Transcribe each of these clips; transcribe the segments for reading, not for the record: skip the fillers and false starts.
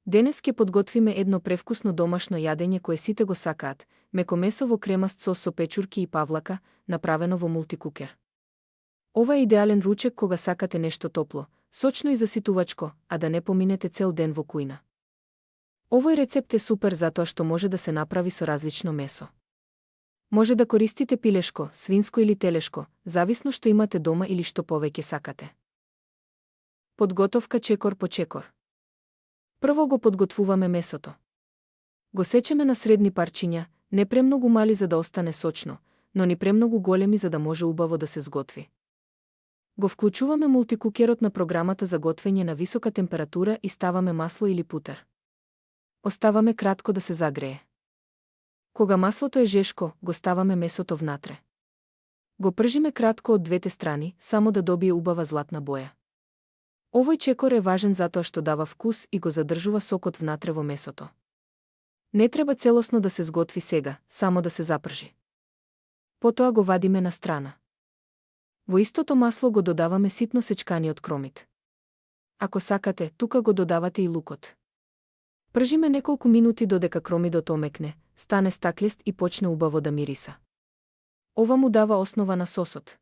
Денес ќе подготвиме едно превкусно домашно јадење кое сите го сакаат, меко месо во кремаст сос со печурки и павлака, направено во мултикукер. Ова е идеален ручек кога сакате нешто топло, сочно и заситувачко, а да не поминете цел ден во кујна. Овој рецепт е супер затоа што може да се направи со различно месо. Може да користите пилешко, свинско или телешко, зависно што имате дома или што повеќе сакате. Подготовка чекор по чекор. Прво го подготвуваме месото. Го сечеме на средни парчиња, не премногу мали за да остане сочно, но ни премногу големи за да може убаво да се сготви. Го вклучуваме мултикукерот на програмата за готвење на висока температура и ставаме масло или путер. Оставаме кратко да се загрее. Кога маслото е жешко, го ставаме месото внатре. Го пржиме кратко од двете страни, само да добие убава златна боја. Овој чекор е важен затоа што дава вкус и го задржува сокот внатре во месото. Не треба целосно да се сготви сега, само да се запржи. Потоа го вадиме на страна. Во истото масло го додаваме ситно сечканиот кромит. Ако сакате, тука го додавате и лукот. Пржиме неколку минути додека кромидот омекне, стане стаклест и почне убаво да мириса. Ова му дава основа на сосот.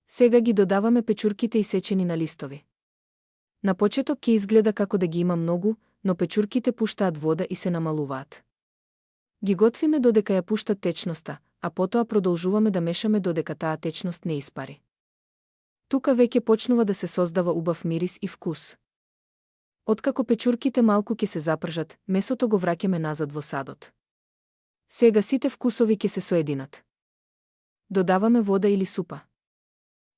Сега ги додаваме печурките и сечени на листови. На почеток ќе изгледа како да ги има многу, но печурките пуштаат вода и се намалуваат. Ги готвиме додека ја пуштат течноста, а потоа продолжуваме да мешаме додека таа течност не испари. Тука веќе почнува да се создава убав мирис и вкус. Откако печурките малку ќе се запржат, месото го враќаме назад во садот. Сега сите вкусови ќе се соединат. Додаваме вода или супа.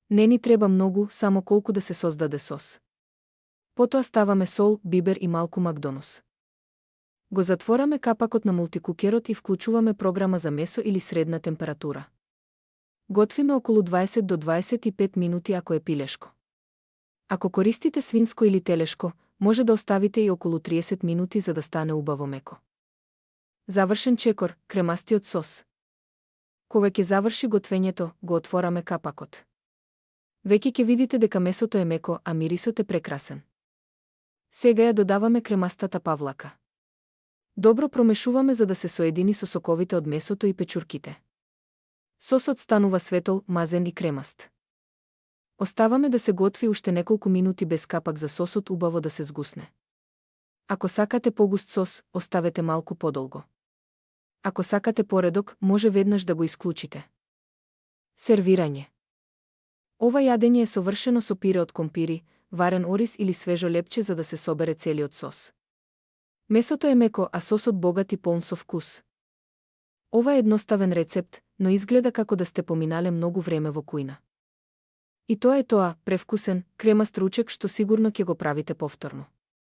Не ни треба многу, само колку да се создаде сос. Потоа ставаме сол, бибер и малку макдонус. Го затвораме капакот на мултикукерот и вклучуваме програма за месо или средна температура. Готвиме околу 20 до 25 минути ако е пилешко. Ако користите свинско или телешко, може да оставите и околу 30 минути за да стане убаво меко. Завршен чекор, кремастиот сос. Кога ќе заврши готвењето, го отвораме капакот. Веќе ќе видите дека месото е меко, а мирисот е прекрасен. Сега ја додаваме кремастата павлака. Добро промешуваме за да се соедини со соковите од месото и печурките. Сосот станува светол, мазен и кремаст. Оставаме да се готви уште неколку минути без капак за сосот убаво да се згусне. Ако сакате погуст сос, оставете малку подолго. Ако сакате поредок, може веднаш да го исклучите. Сервирање. Ова јадење е совршено со пире од компири, варен ориз или свежо лепче за да се собере целиот сос. Месото е меко, а сосот богат и полн со вкус. Ова е едноставен рецепт, но изгледа како да сте поминале многу време во кујна. И тоа е тоа, превкусен, кремаст ручек што сигурно ќе го правите повторно.